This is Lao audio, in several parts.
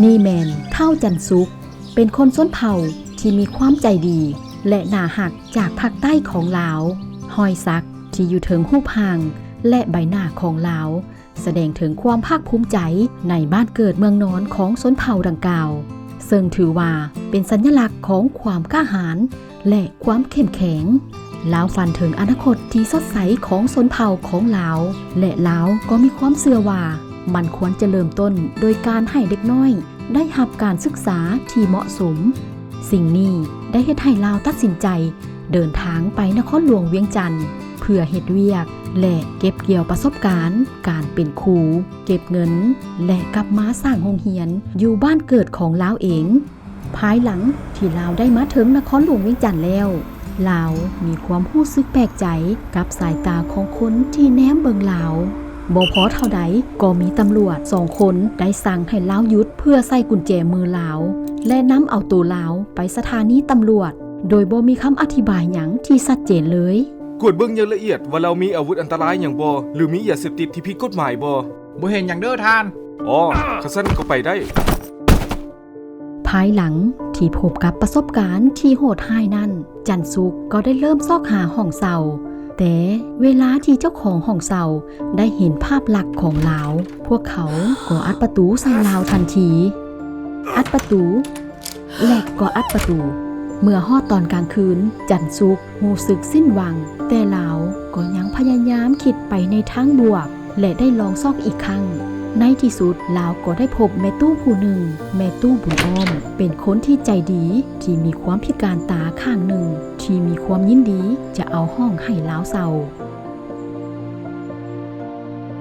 ນີ້ແມ່ນທ້າວຈັນສຸກ ເປັນຄົນຊົນເຜົ່າທີ່ມີຄວາມໃຈດີ ແລະ ໜ້າຮັກຈາກພາກໃຕ້ຂອງລາວ. ຮອຍສັກທີ່ຢູ່ເທິງຮູບຮ່າງ ແລະ ໃບໜ້າຂອງລາວ ສະແດງເຖິງຄວາມພາກພູມໃຈໃນບ້ານເກີດເມືອງນອນຂອງຊົນເຜົ່າດັ່ງກ່າວ, ເຊິ່ງຖືວ່າເປັນສັນຍະລັກຂອງຄວາມກ້າຫານ ແລະ ຄວາມເຂັ້ມແຂງ. ລາວຝັນເຖິງອະນາຄົດທີ່ສົດໃສຂອງຊົນເຜົ່າຂອງລາວ ແລະ ລາວກໍມີຄວາມເຊື່ອວ່າມັນຄວນຈະເລີ່ມຕົ້ນໂດຍການໃຫ້ເດັກນ້ອຍໄດ້ຮັບການສຶກສາທີ່ເໝາະສົມ. ສິ່ງນີ້ໄດ້ເຮັດໃຫ້ລາວຕັດສິນໃຈເດີນທາງໄປນະຄອນຫຼວງວຽງຈັນ ເພື່ອເຮັດວຽກ ແລະ ເກັບກ່ຽວປະສົບການການເປັນຄູ, ເກັບເງິນ ແລະ ກັບມາສ້າງໂຮງຮຽນຢູ່ບ້ານເກີດຂອງລາວເອງ. ພາຍຫຼັງທີ່ລາວໄດ້ມາເຖິງນະຄອນຫຼວງວຽງຈັນແລ້ວ, ລາວມີຄວາມຮູ້ສຶກແປກໃຈກັບສາຍຕາຂອງຄົນທີ່ແນມເບິ່ງລາວ. ບໍ່ພໍເທົ່າໃດ, ກໍມີຕຳຫຼວດສອງຄົນໄດ້ສັ່ງໃຫ້ລາວຢຸດເພື່ອໃສ່ກຸນແຈມືລາວ ແລະ ນຳເອົາໂຕລາວໄປສະຖານີຕຳຫຼວດ ໂດຍບໍ່ມີຄຳອະທິບາຍຫຍັງທີ່ຊັດເຈນເລີຍ. ກວດເບິ່ງຢ່າງລະອຽດວ່າລາວມີອາວຸດອັນຕະລາຍຫຍັງບໍ່ ຫຼື ມີຢາເສບຕິດທີ່ຜິດກົດໝາຍບໍ່? ບໍ່ເຫັນຫຍັງເດີທ່ານ. ອໍ ຄັນຊັ້ນກໍໄປໄດ້. ພາຍຫຼັງທີ່ພົບກັບປະສົບການທີ່ໂຫດຮ້າຍນັ້ນ, ຈັນສຸກກໍໄດ້ເລີ່ມຊອກຫາຫ້ອງເຊົ່າ. ແຕ່ເວລາທີ່ເຈົ້າຂອງຫ້ອງເຊົ່າໄດ້ເຫັນພາບລັກຂອງລາວ, ພວກເຂົາກໍອັດປະຕູໃສ່ລາວທັນທີ. ອັດປະຕູ ແລະ ກໍອັດປະຕູ. ເມື່ອຮອດຕອນກາງຄືນ, ຈັນສຸກຮູ້ສຶກສິ້ນຫວັງ, ແຕ່ລາວກໍຍັງພະຍາຍາມຄິດໄປໃນທາງບວກ ແລະ ໄດ້ລອງຊອກອີກຄັ້ງ. ໃນທີ່ສຸດ, ລາວກໍໄດ້ພົບແມ່ຕູ້ຜູ້ໜຶ່ງ. ແມ່ຕູ້ບຸນອ້ອມ ເປັນຄົນທີ່ໃຈດີ, ທີ່ມີຄວາມພິການຕາຂ້າງໜຶ່ງ, ທີ່ມີຄວາມຍິນດີຈະເອົາຫ້ອງໃຫ້ລາວເຊົ່າ.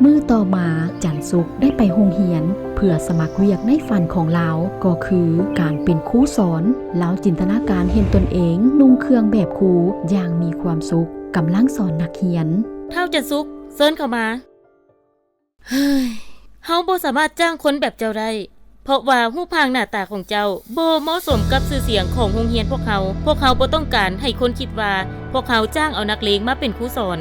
ມື້ຕໍ່ມາ, ຈັນສຸກໄດ້ໄປໂຮງຮຽນເພື່ອສະໝັກວຽກໃນຝັນຂອງລາວ, ກໍຄືການເປັນຄູສອນ. ລາວຈິນຕະນາການເຫັນຕົນເອງນຸ່ງເຄື່ອງແບບຄູຢ່າງມີຄວາມສຸກ, ກຳລັງສອນນັກຮຽນ. ທ້າວຈັນສຸກ, ເຊີນເຂົ້າມາ. ເຮີ້ຍ, ເຮົາບໍ່ສາມາດຈ້າງຄົນແບບເຈົ້າໄດ້, ເພາະວ່າຮູບຮ່າງໜ້າຕາຂອງເຈົ້າບໍ່ເໝາະສົມກັບຊື່ສຽງຂອງໂຮງຮຽນພວກເຮົາ. ພວກເຮົາບໍ່ຕ້ອງການໃຫ້ຄົນຄິດວ່າພວກເຮົາຈ້າງເອົານັກເລງມາເປັນຄູສອນ.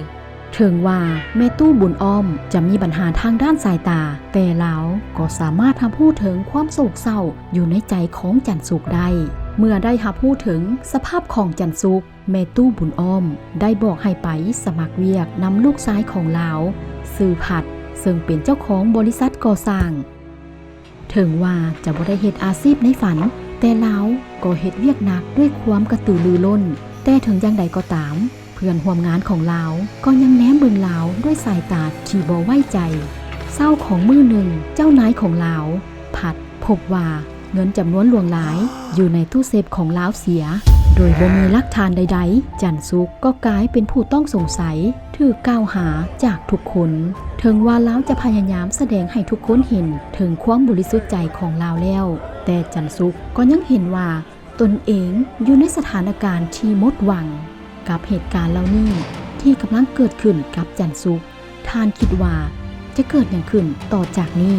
ເຖິງວ່າແມ່ຕູ້ບຸນອ້ອມຈະມີບັນຫາທາງດ້ານສາຍຕາ, ແຕ່ລາວກໍສາມາດຮັບຮູ້ເຖິງຄວາມໂສກເສົ້າຢູ່ໃນໃຈຂອງຈັນສຸກໄດ້. ເມື່ອໄດ້ຮັບຮູ້ເຖິງສະພາບຂອງຈັນສຸກ, ແມ່ຕູ້ບຸນອ້ອມໄດ້ບອກໃຫ້ໄປສະໝັກວຽກນຳລູກຊາຍຂອງລາວ, ຊື່ພັດ, ເຊິ່ງເປັນເຈົ້າຂອງບໍລິສັດກໍ່ສ້າງ. ເຖິງວ່າຈະບໍ່ໄດ້ເຮັດອາຊີບໃນຝັນ, ແຕ່ລາວກໍເຮັດວຽກໜັກດ້ວຍຄວາມກະຕືລືລົ້ນ. ແຕ່ເຖິງຢ່າງໃດກໍຕາມ, ເພື່ອນຮ່ວມງານຂອງລາວກໍຍັງແນມເບິ່ງລາວດ້ວຍສາຍຕາທີ່ບໍ່ໄວ້ໃຈ. ເຊົ້າຂອງມື້ໜຶ່ງ, ເຈົ້ານາຍຂອງລາວ ພັດພົບວ່າເງິນຈຳນວນຫຼວງຫຼາຍຢູ່ໃນຕູ້ເຊຟຂອງລາວເສຍ ໂດຍບໍ່ມີຫຼັກຖານໃດໆ. ຈັນສຸກກໍກາຍເປັນຜູ້ຕ້ອງສົງໄສ, ຖືກກ່າວຫາຈາກທຸກຄົນ. ເຖິງວ່າລາວຈະພະຍາຍາມສະແດງໃຫ້ທຸກຄົນເຫັນເຖິງຄວາມບໍລິສຸດໃຈຂອງລາວແລ້ວ, ແຕ່ຈັນສຸກກໍຍັງເຫັນວ່າຕົນເອງຢູ່ໃນສະຖານະການທີ່ໝົດຫວັງ. ກັບເຫດການເຫຼົ່ານີ້ທີ່ກຳລັງເກີດຂຶ້ນກັບຈັນສຸກ, ທ່ານຄິດວ່າຈະເກີດຫຍັງຂຶ້ນຕໍ່ຈາກນີ້?